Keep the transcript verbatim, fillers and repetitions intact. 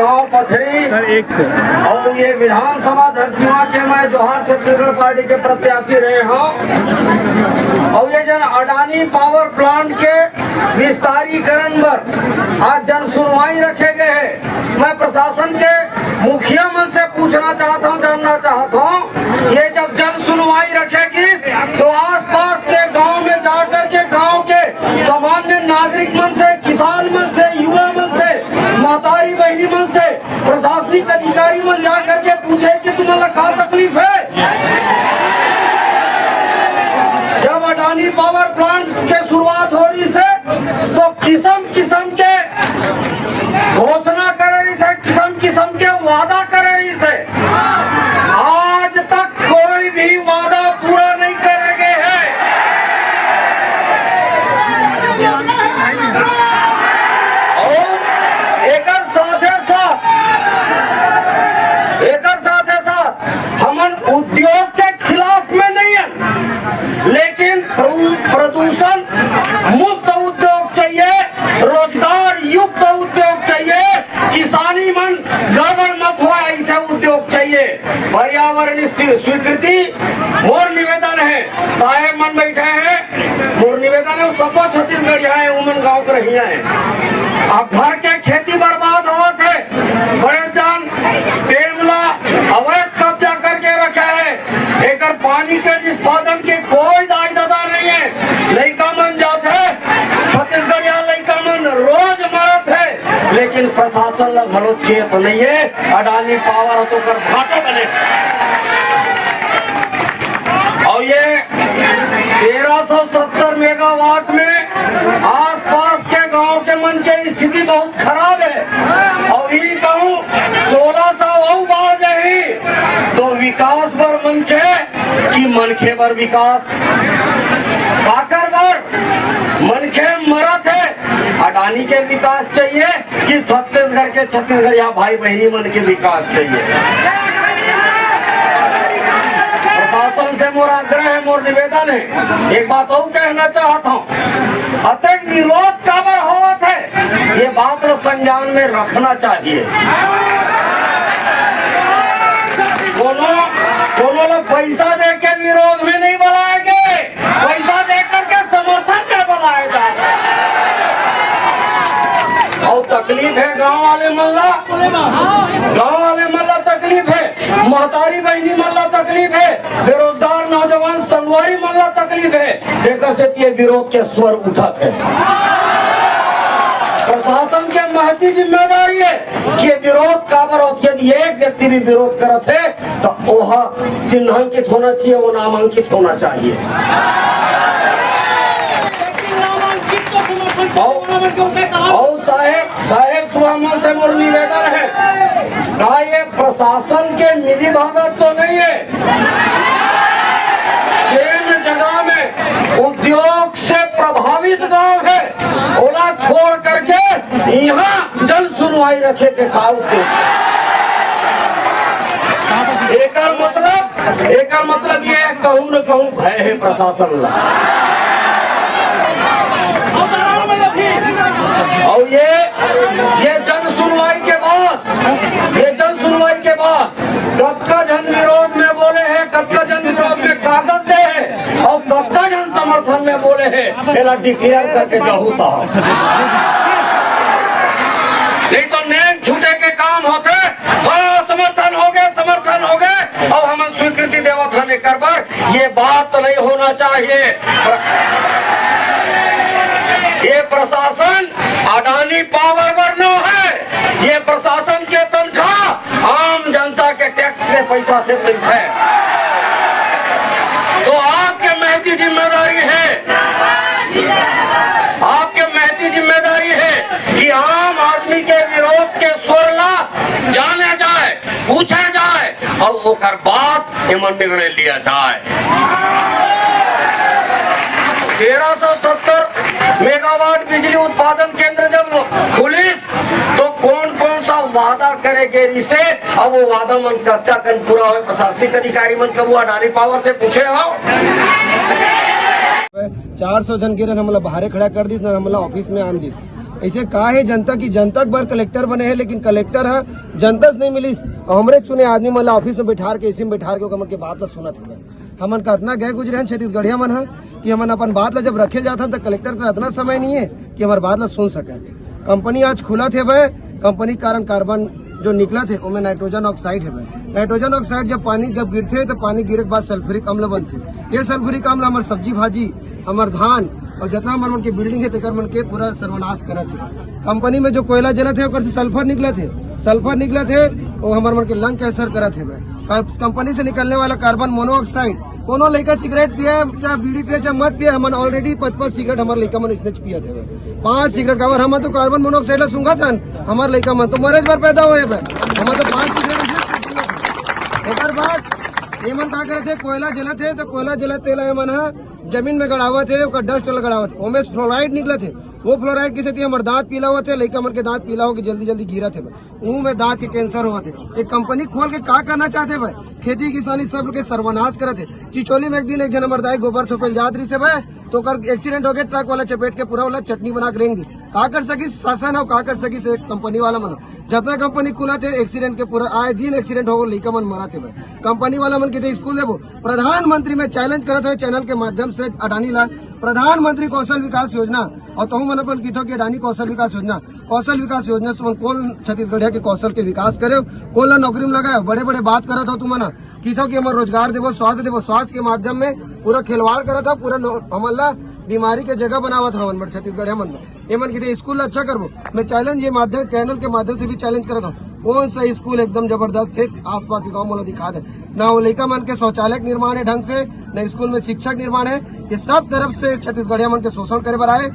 गांव पथरी सर, एक से। और ये विधानसभा धरसीवा के मैं जोहार छत्तीसगढ़ पार्टी के प्रत्याशी रहे हंव। और ये जन अडानी पावर प्लांट के विस्तारीकरण बर आज जन सुनवाई रखे गए हे। मैं प्रशासन के मुखिया मन से पूछना चाहत हंव, जानना चाहत हंव, ये जब जन सुनवाई रखे गिस तो आसपास के गांव में जाकर के गांव के सामान्य नागरिक मन से, किसान मन से, युवा मन से, महतारी बहिनी मन से, प्रशासनिक अधिकारी मन जा करके पूछे कि तुमन ला का तकलीफ हे। जब अडानी पावर प्लांट के शुरुआत हो रहिस हे तो किसम किसम के घोषणा करे रहिस हे, किसम किसम के वादा करे रहिस हे। आज तक कोई भी वादा पूरा नहीं करे गए हे। और एकर साथे साथ, एकर साथे साथ हमन उद्योग के खिलाफ में नहीं हन, लेकिन प्रदू-, प्रदूषण मुक्त उद्योग चाहिए, रोजगार युक्त उद्योग चाहिए, किसानी मन गड़बड़ मत होय, ऐसे उद्योग चाहिए। पर्यावरण स्वी-, स्वीकृति मोर निवेदन हे, साहेब मन बैठे हे, मोर निवेदन हे, सबो छत्तीसगढ़िया हे, उमन गांव के रहिया हे। अब घर के खेती बर्बाद होवत हे, बड़े जान टेम ला अवैध कब्जा करके रखे हे, एकर पानी के निष्पादन के कोई दाई ददा नहीं हे। लइका मन जाथे, छत्तीसगढ़िया लइका मन रोज मरत हे, लेकिन प्रशासन ला घलो चेत नहीं हे। अडानी पावर तो कर भाटो बने। और ये तेरह सौ सत्तर मेगावाट में आसपास के गांव के मन के स्थिति बहुत खराब हे। और ई कहूं सोलह सौ अउ बाढ़ जाही तो विकास बर मनखे कि मनखे बर विकास? काकर बर? मनखे मरत हे, अडानी के विकास चाहिए कि छत्तीसगढ़ के छत्तीसगढ़िया भाई बहिनी मन के विकास चाहिए? प्रशासन से मोर आग्रह हे, मोर निवेदन हे, एक बात अउ कहना चाहत हंव, अतेक विरोध काबर होवत हे, ये बात ल संज्ञान में रखना चाहिए। कोनो, कोनो ल पैसा दे के विरोध में नहीं बुलाए गे, पैसा दे करके समर्थन में बुलाए जात हे। अउ तकलीफ हे गांव वाले मन ला, गांव वाले मन ला तकलीफ हे, महतारी बहिनी मन ला तकलीफ हे, बेरोजगार नौजवान संगवारी मन ला तकलीफ हे, जेकर सेती ये विरोध के स्वर उठत हे। प्रशासन के महती जिम्मेदारी हे कि ये विरोध काबर होत हे। यदि एक व्यक्ति भी विरोध करत हे तो ओह चिन्हांकित होना चाहिए, वो नामांकित होना चाहिए। अउ, अउ साहेब, साहेब सुहामन से मोर निवेदन हे, का ये प्रशासन के मिलीभगत तो नहीं हे? जेन जगह में उद्योग से प्रभावित गांव हे, ओला छोड़ करके इहां जन सुनवाई रखे के का उद्देश्य? एकर मतलब, एकर मतलब ये हे, कहूं न कहूं भय हे प्रशासन ला। अउ ये, ये जन सुनवाई के बाद, ये जन सुनवाई के बाद कतका झन विरोध में बोले हे, कतका झन विरोध में कागज दे हे अउ कतका झन समर्थन में बोले हे, एला declare करके जाहू साहब। नहीं तो नेंग छूटे के काम होथे। हां, समर्थन होगे, समर्थन होगे, अउ हमन स्वीकृति देवत हन एकर बर। ये बात तो नहीं होना चाहिए। प्र-, ये प्रशासन अडानी पावर बर नोहे, ये प्रशासन के तनख्वाह आम जनता के टैक्स से पैसा से मिलथे। तो आपके महती जिम्मेदारी हे, आपके महती जिम्मेदारी हे कि आम आदमी के विरोध के स्वर ला जाने जाए, पूछे जाए अउ ओकर बाद एमन निर्णय लिया जाए। तेरह सौ सत्तर मेगावाट बिजली उत्पादन केंद्र जब खुलिस तो कौन कौन सा वादा करे गे रिसे, अब वो वादा मन कतका कन पूरा होय? प्रशासनिक अधिकारी मन कभू अडानी पावर से पूछे हो? चार सौ झन गिरन, हमला बाहरे खड़ा कर दिस, ना हमला ऑफिस में आन दिस। ऐसे का हे जनता की, जनता के बर कलेक्टर बने हे, लेकिन कलेक्टर ह जनता से नहीं मिलिस। और हमरे चुने आदमी मन ला ऑफिस में बैठार के, एसी में बैठार के ओकर मन के बात ला सुनत हवे। हमन का अतना गए गुजरे हन छत्तीसगढ़िया मन ह कि हमन अपन बात ला जब रखे जात हन, त कलेक्टर के अतना समय नहीं है कि हमर बात ला सुन सके। कंपनी आज खुलत हेबे, कंपनी के कारण कार्बन जो निकलत हे, ओमे नाइट्रोजन ऑक्साइड हेबे। नाइट्रोजन ऑक्साइड जब पानी जब गिरथे, त पानी गिरे के बाद सल्फ्यूरिक अम्ल बनथे। ये सल्फ्यूरिक अम्ल हमर सब्जी भाजी, हमर धान और जितना हमर मन के बिल्डिंग है, तेकर मन के पूरा सर्वनाश करत हे। कंपनी में जो कोयला जलत हे, ओकर से सल्फर निकलत हे, सल्फर निकलत हे, वो हमर मन के लंग कैंसर करत हे। कंपनी से निकलने वाला कार्बन मोनोऑक्साइड, कोनो लइका सिगरेट पिए, चाहे बीड़ी पिए, चाहे मत पिए, हमन ऑलरेडी पच पच सिगरेट हमर लइका मन इसने पियत हे। पांच सिगरेट काबर, हमन तो कार्बन मोनोऑक्साइड ला सूंघत हन, हमर लइका मन तो मरे बर पैदा होए बे। हमन तो पांच सिगरेट इसने पियत हन। एकर बाद एमन का करत हे, कोयला जलत हे, तो कोयला जलत तेल एमन ह जमीन में गड़ावत हे, ओकर डस्ट ल गड़ावत हे, ओमे फ्लोराइड निकलत हे। वो फ्लोराइड के सेती हमर दांत पीला होवत हे, लइका मन के दांत पीला होके जल्दी जल्दी गिरत हे। मुंह में दांत के कैंसर होवत हे। ये कंपनी खोल के का करना चाहते भाई? खेती किसानी सब के सर्वनाश करत हे। चिचोली में एक दिन एक झन हमर दाई गोबर थोपेल जात रहिस हे भाई, तो ओकर एक्सीडेंट होके ट्रक वाला चपेट के पूरा वाला चटनी बना के रेंग दिस। का कर सकिस शासन अउ का कर सकिस एक कंपनी वाला मन? जतना कंपनी खुलत हे, एक्सीडेंट के पूरा आए दिन एक्सीडेंट होके लइका मन मरत हे भाई। कंपनी वाला मन किथे स्कूल देबो? प्रधानमंत्री में चैलेंज करत हवे चैनल के माध्यम से अडानी ला, प्रधानमंत्री कौशल विकास योजना, और तुम मन अपन किथो कि अडानी कौशल विकास योजना, कौशल विकास योजना से तुमन कौन छत्तीसगढ़िया के कौशल के विकास करे, कौन ला नौकरी में लगाए? बड़े बड़े बात करत हो तुमन, किथो कि हमर रोजगार देबो, स्वास्थ्य देबो, स्वास्थ्य के माध्यम में पूरा खिलवाड़ करत हो, पूरा नौ-, हमन ला बीमारी के जगह बनावत हवन बड़ छत्तीसगढ़िया मन ला। एमन किथे स्कूल ला अच्छा करबो। मैं चैलेंज ये माध्यम, चैनल के माध्यम से भी चैलेंज करत हूँ, कौन सा स्कूल एकदम जबरदस्त है आसपास के गाँव में, दिखा दे। ना वो लइका मन के शौचालय के निर्माण है ढंग से, ना स्कूल में शिक्षक निर्माण है। ये सब तरफ से छत्तीसगढ़िया मन के शोषण करे बर आए।